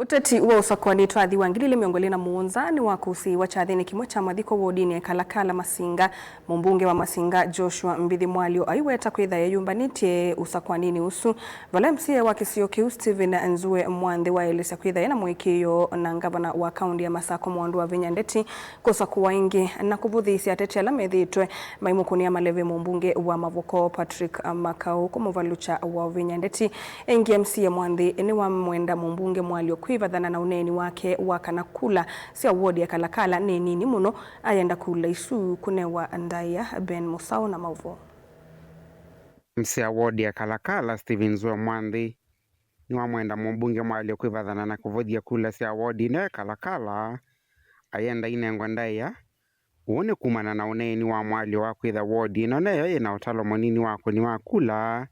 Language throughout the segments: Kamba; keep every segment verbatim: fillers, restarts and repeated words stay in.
Ũteti wa ũsakũani twathi wa ngili ilĩ mĩongo ĩlĩ na mũonza nĩwakũsĩĩwa kyathĩnĩ kĩmwe kya mathiko wodinĩ ya Kalakala Masinga. Mũmbunge wa Masinga Joshua Mbithi Mwalyo aiweta kwĩtha eyũmbanĩtye ũsakũaninĩ ũsu, vala M C A wa kĩsio kĩu Stephen Nzue Mwanthi waelesya kwĩtha ena mũĩkĩĩo na ngavana wa kaũnti ya Masako Mwandu Wavinya Ndeti kũsakũwa ĩngĩ na kũvũthĩĩsya ateti ala methĩĩtwe maimũkũnĩa maleve mũmbunge wa Mavoko Patrick Makau kũmũvalũkya Wavinya Ndeti. Ĩngĩ M C A Mwanthi nĩwamwenda mũmbunge Mwalyo kwĩvathana na ũneeni wake wa kana kula sya wodi ya Kalakala nĩ nini mũno, ayenda kula isu kũnewa ndaĩa. Ben Mũsaũ na maũvoo. M C A wodi ya Kalakala Stephen Nzue Mwanthi nĩwamwenda mũmbunge Mwalyo kwĩvathana na kũvũthya kula sya wodi ĩno ya Kalakala, ayenda inengwa ndaĩa. Ũu nĩ kumana na ũneeni wa Mwalyo wa kwĩtha wodi ĩno neyo yĩ na ũtalo mũnini wa kũniwa kula,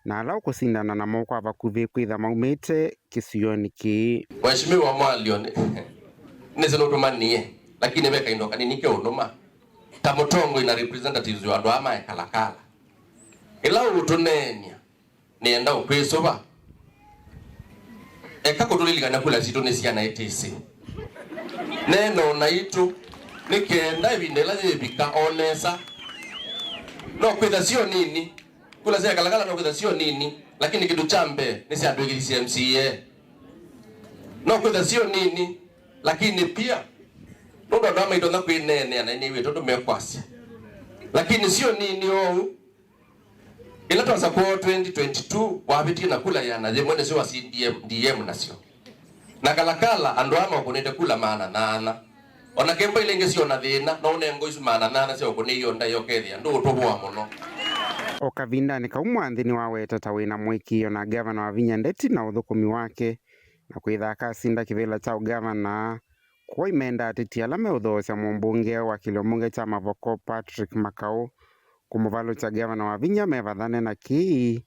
na ala ũkũsindana namo kwa vakuvĩ kwĩtha maumĩte kĩsionĩ kĩĩ. Mheshimiwa Mwalyo, nĩ- nĩsĩ nũtũmanie, lakini ve kaindo kanini keũnũma ta mũtongoi na representatives wa andũ aa ma Kalakala. Ĩla ũũtũneenya, nĩenda ũkwĩsũva. Eka kũtũlilikana kula sitũ nĩ syana ĩtĩsĩ. Neena o naitũ, nĩ kenda ĩvinda ĩla yĩvika o nesa. No kwĩtha syo nini, kula sya Kalakala no kwĩtha syo nini, lakini kĩndũ kya mbee nĩsyatw'ĩkĩthisye M C A. No kwĩtha syo nini, lakini pia nũndũ andũ aa maitonya kwĩneenea na nĩw'ĩtwe tũmekwasya. Lakini syo nini oou, ĩla twasakũa twenty twenty-two, wavĩtie na kula ĩana yĩmwe nĩsyo wa C D M, D M nasyo. Na Kalakala, andũ aa makũnĩte kula maana nyaanya. O na kemba ila ingĩ syona thĩna, no ũnengwe isu maana nyaanya sya ũkũnĩie o ndaĩa ũkethĩa ndũũtũvũa mũno. O kavindanĩ kau, Mwanthi nĩwaweta ta wĩ na mũĩkĩĩo na Ngavana Wavinya Ndeti na ũthũkũmi wake, na kwĩtha akasinda kĩvĩla kya ũngavana. Kwoou aimenda ateti ala meũthoosya mũmbunge wa kĩlio mbunge kya Mavoko Patrick Makau kũmũvalũkya Ngavana Wavinya mevathane na kĩĩ,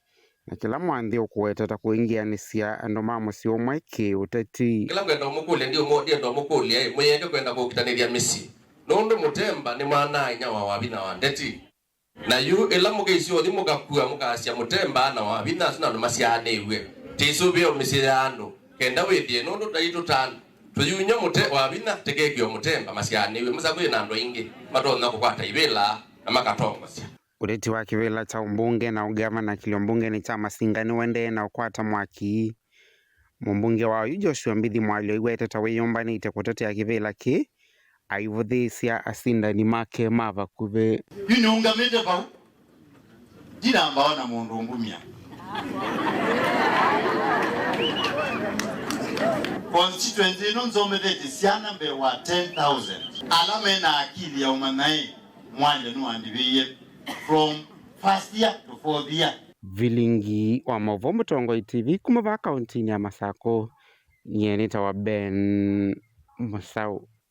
na kĩla Mwanthi ũkũweta ta kũingĩanĩsya andũ ma mũsyĩ ũmwe kĩ-ũteti. Kĩla ngwenda ũmũkũlya, ndiũmũ- ndienda ũmũkũlya ĩ, mũyĩeke kwenda kũkitanĩthya mĩsyĩ, nũndũ Mũtemba nĩ mwana-a-inyia wa Wavinya wa Ndeti. Na yu ĩla mũkĩisyothi mũkakua mũkasya Mũtemba na Wavinya asu nĩ andũ masyaanĩw'e. Tĩsũvĩe o mĩsyĩ ya andũ, kenda wĩthĩe, nũndũ naitũ ta andũ tũyuny'a mũte Wavinya, tĩkekĩe o Mũtemba masyaanĩw'e. Masakũ yĩ na andũ aingĩ matonya kũkwata ivĩla na makatongosya. Ũteti wa kĩvĩla kya ũmbunge na ũngavana kĩlio mbungenĩ kya Masinga nĩũendee na ũkwata mwaki. Mũmbunge wa oyu Joshua Mbithi Mwalyo aiweta ta wĩyũmbanĩte kũtetea kĩvĩla kĩĩ, aivũthĩĩsya asindani make ma vakuvĩ. Yu nĩũngamĩte vau, ndinamba ona mũndũ ũngumya. Constituency ĩno nzomethetye syana mbee wa ten thousand. Ala me na akili ya ũmanya ĩ, Mwalyo nĩwandivĩie from first year to fourth year. Vilingi wa maũvoo Mũtongoi T V kuma vaa kauntinĩ ya Masakũ, nyie nĩtawa Ben Mũsaũ.